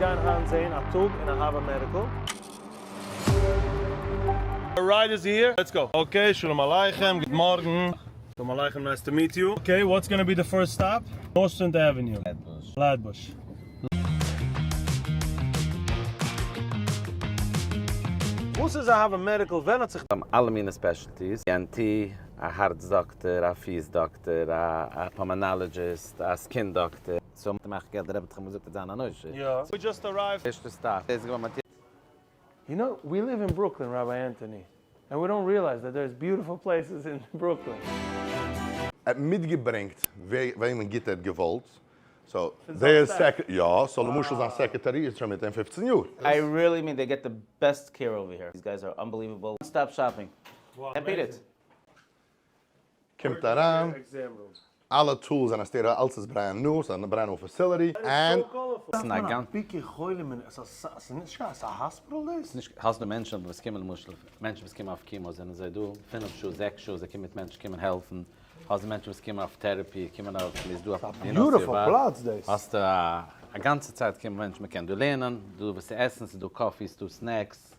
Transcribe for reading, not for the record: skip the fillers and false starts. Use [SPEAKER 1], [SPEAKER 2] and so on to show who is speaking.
[SPEAKER 1] גייען היינט זעהן א טאג אין אהבה Medical. Ride is here, let's go. Okay, שלום עליכם, גוט מארגן. שלום עליכם, nice to meet you. Okay, what's gonna be the first stop? Nostrand Avenue. Flatbush. וואס איז אהבה Medical? ווען האט זיך.
[SPEAKER 2] אלע מיני specialties, ENT, א הארץ דאקטער, א פיס דאקטער, א pulmonologist, א skin doctor. So מאכט געלט, דער רבי האט דאך אמאל געזאגט ער וועט זיין אן עושר.
[SPEAKER 1] יא. We just arrived.
[SPEAKER 2] ערשטע stop איז געווען מאטיאס.
[SPEAKER 1] You know, we live in Brooklyn, Rabbi Anthony, and we don't realize that there's beautiful places in Brooklyn.
[SPEAKER 3] ער האט מיטגעברענגט וועמען גוט ער האט געוואלט, so זייער סעק, יא, so למשל זיין secretary איז שוין מיט אים 15 יאר.
[SPEAKER 4] I really mean they get the best care over here, these guys are unbelievable, stop shopping, can't beat it.
[SPEAKER 3] קומט אריין, אלע tools זענען sterile, אלס איז brand new, ס'איז א brand new facility, און.
[SPEAKER 1] ביקור חולים אין, ס'איז נישט קיין, ס'איז א hospital דאס?
[SPEAKER 2] נישט, האסט דא מענטשן וואס קומען למשל, מענטשן וואס קומען אויף chemo זענען זיי דא פינף שעה, זעקס שעה, זיי קומען מיט מענטשן קומען העלפן, האסט די מענטשן וואס קומען אויף therapy, קומען אויף, מ'איז דא אויף
[SPEAKER 1] beautiful פלאץ דאס.
[SPEAKER 2] האסט א גאנצע צייט קומען מענטשן, מ'קען דא לערנען, דא וואס צו עסן, ס'איז דא coffee, ס'איז דא snacks.